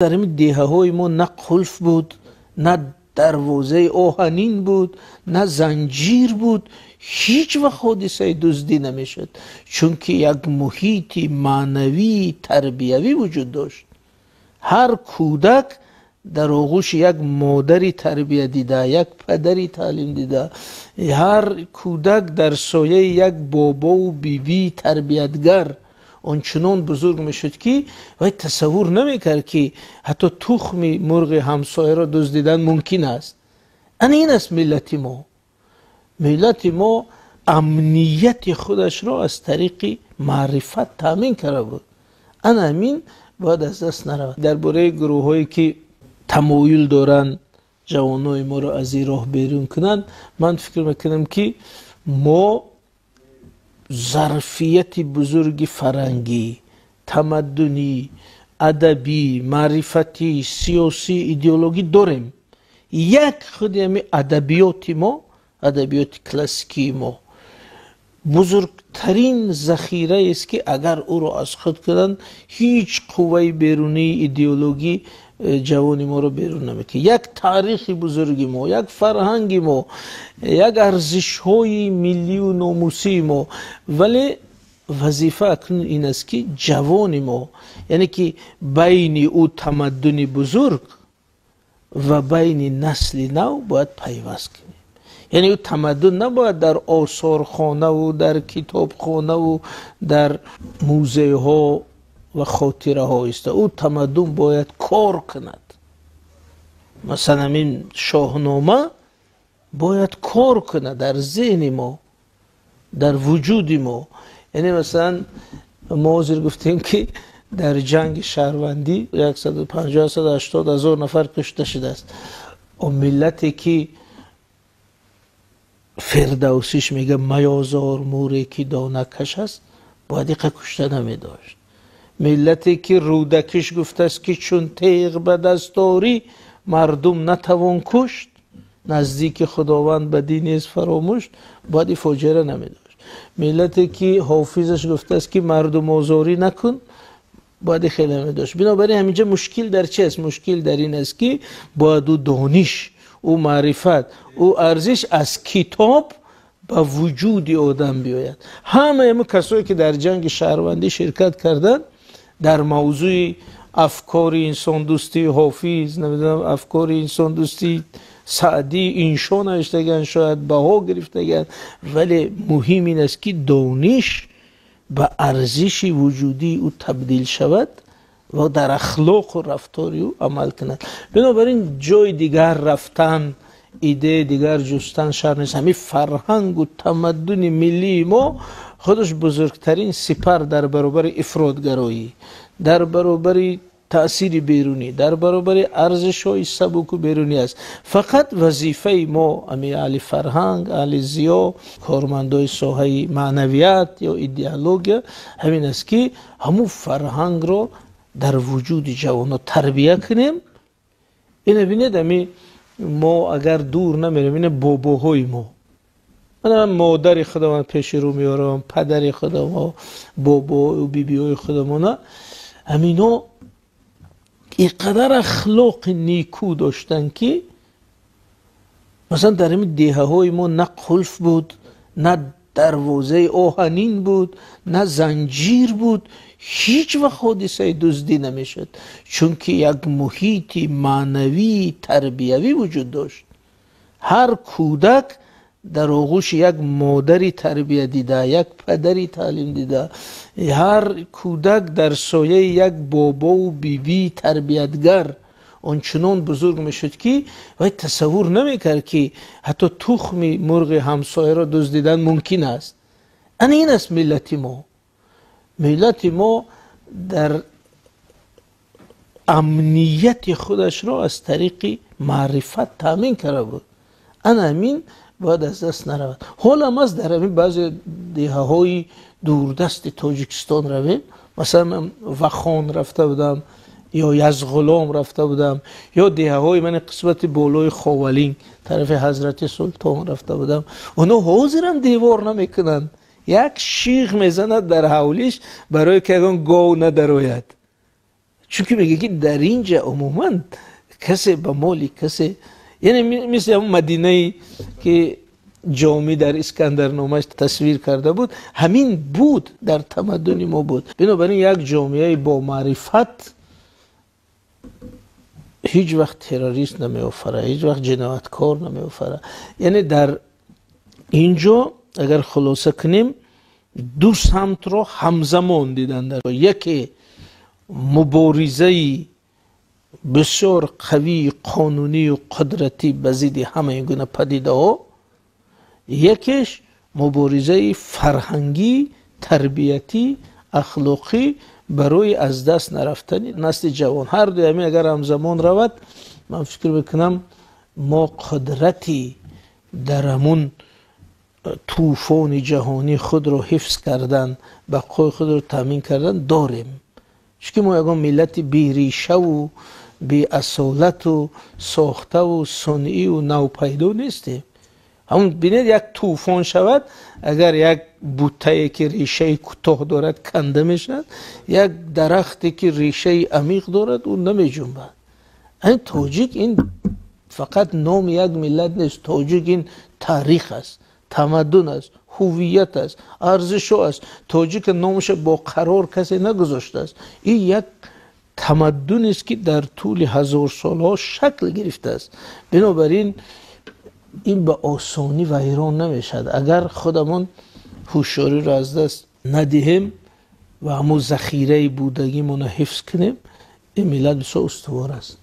Дар ин деҳаҳои мо на қулф буд, на дарвозаи оҳанин буд, на занҷир буд. Ҳеҷ вақт ҳодисаи дуздӣ намешуд, чунки як муҳити маънавии тарбиявӣ вуҷуд дошт. Ҳар кӯдак дар оғӯши як модари тарбиядида, як падари таълимдида, ҳар кӯдак дар сояи як бобову бибии тарбиятгар ончунон бузург мешуд, ки вай тасаввур намекард, ки ҳатто тухми мурғи ҳамсояро дуздидан мумкин аст. Ана ин аст миллати мо. Миллати мо амнияти худашро аз тариқи маърифат таъмин карда буд. Ана ҳамин бояд аз даст наравад. Дар бораи гурӯҳҳое, ки тамоюл доранд ҷавонои моро аз ин роҳ берун кунанд, ман фикр мекунам, ки мо зарфияти бузурги фарҳангӣ, тамаддунӣ, адабӣ, маърифатӣ, сиёсӣ, идеологӣ дорем. Як худи ҳами адабиёти мо, адабиёти классикии мо бузургтарин захираест, ки агар ӯро аз худ кунанд, ҳеҷ қувваи берунии идеологӣ ҷавони моро берун намекунад. Як таърихи бузурги мо, як фарҳанги мо, як арзишҳои миллию номусии мо. Вале вазифа акнун ин аст, ки ҷавони мо, яъне ки байни ӯ тамаддуни бузург ва байни насли нав бояд пайваст кунем. Яъне ӯ тамаддун набояд дар осорхонаву дар китобхонаву дар музейҳо ва хотираҳо иста, ӯ тамаддун бояд кор кунад. Масалан, ҳамин Шоҳнома бояд кор кунад дар зеҳни мо, дар вуҷуди мо. Яъне, масалан, мо ҳозир гуфтем, ки дар ҷанги шаҳрвандӣ 150, 180 ҳазор нафар кушта шудааст. Он миллате, ки Фирдавсиш мега: «Маёзор муре, ки донакаш аст», бояд иқа кушта намедошт. Миллате, ки Рӯдакиш гуфтааст, ки чун теғ ба даст дорӣ, мардум натавон кушт, наздики Худованд бадӣ нест фаромӯш, бояд ин фоҷиаро намедошт. Миллате, ки Ҳофизаш гуфтааст, ки мардумозорӣ накун, бояд хеле намедошт. Бинобар ин ҳаминҷа мушкил дар чи аст? Мушкил дар ин аст, ки бояд ӯ дониш, ӯ маърифат, ӯ арзиш аз китоб ба вуҷуди одам биёяд. Ҳамаи мо касое, ки дар ҷанги шаҳрвандӣ ширкат карданд, дар мавзӯи афкори инсондӯстии Ҳофиз, намедонам, афкори инсондӯстии Саъдӣ иншо навиштагианд, шояд баҳо гирифтагианд, вале муҳим ин аст, ки дониш ба арзиши вуҷудии ӯ табдил шавад ва дар ахлоқу рафтори ӯ амал кунад. Бинобар ин ҷои дигар рафтан, идеяи дигар ҷустан шарт нест. Ҳамин фарҳангу тамаддуни миллии мо худаш бузургтарин сипар дар баробари ифротгароӣ, дар баробари таъсири берунӣ, дар баробари арзишҳои сабуку берунӣ аст. Фақат вазифаи мо, ами аҳли фарҳанг, аҳли зиё, кормандои соҳаи маънавият ё идеология, ҳамин аст, ки ҳамун фарҳангро дар вуҷуди ҷавонҳо тарбия кунем. Ина бинед, ами мо агар дур намерем, ина бобоҳои мо, ман модари худамон пеши рӯ меорам, падари худамо, бобою бибиҳои худамона, ҳамино инқадар ахлоқи нику доштанд, ки масалан дар ҳамин деҳаҳои мо на қулф буд, на дарвозаи оҳанин буд, на занҷир буд. Ҳеҷ вақт ҳодисаи дуздӣ намешуд, чунки як муҳити маънавии тарбиявӣ вуҷуд дошт. Ҳар кӯдак дар оғӯши як модари тарбиядида, як падари таълимдида, ҳар кӯдак дар сояи як бобову бибии тарбиятгар ончунон бузург мешуд, ки вай тасаввур намекард, ки ҳатто тухми мурғи ҳамсояро дуздидан мумкин аст. Ана ин аст миллати мо. Миллати мо дар амнияти худашро аз тариқи маърифат таъмин карда буд. Ана ҳамин бояд аз даст наравад. Ҳолам аст, дар ҳамин баъзе деҳаҳои дурдасти Тоҷикистон равем, масалан, ман Вахон рафта будам ё Язғулом рафта будам, ё деҳаҳои мани қисмати болои Ховалинг, тарафи Ҳазрати Султон рафта будам, оно ҳозирам девор намекунанд. Як шиғ мезанад дар ҳавлиш, барое ки ягон гов надарояд. Чунки мегӯяд, ки дар инҷа умуман касе ба моли касе, яъне мисли ҳамон Мадинае, ки Ҷомӣ дар Искандарномааш тасвир карда буд, ҳамин буд, дар тамаддуни мо буд. Бинобар ин як ҷомеаи бомаърифат ҳеҷ вақт террорист намеофарад, ҳеҷ вақт ҷинояткор намеофарад. Яъне дар инҷо агар хулоса кунем, ду самтро ҳамзамон дидан дар яке муборизаи бисёр қавии қонунию қудратӣ ба зидди ҳамаи гуна падидаҳо, якеш муборизаи фарҳангӣ, тарбиятӣ, ахлоқӣ барои аз даст нарафтани насли ҷавон. Ҳар дуи ҳамин агар ҳамзамон равад, ман фикр мекунам, мо қудрати дар ҳамун тӯфони ҷаҳонӣ худро ҳифз кардан, бақои худро таъмин кардан дорем. Чунки мо ягон миллати беришаву беасолату сохтаву сунъию навпайдо нестем. Ҳамун бинед, як тӯфон шавад, агар як буттае, ки решаи кӯтоҳ дорад, канда мешавад, як дарахте, ки решаи амиқ дорад, ӯ намеҷунбад. Ин тоҷик ин фақат номи як миллат нест. Тоҷик ин таърих аст, тамаддун аст, ҳувият аст, арзишҳо аст. Тоҷика номаша бо қарор касе нагузоштааст. Ин як тамаддунест, ки дар тӯли ҳазорсолҳо шакл гирифтааст. Бинобар ин ин ба осонӣ вайрон намешавад, агар худамон ҳушёриро аз даст надиҳем ва ҳамун захираи будагимонро ҳифз кунем. Ин миллат бисёр устувор аст.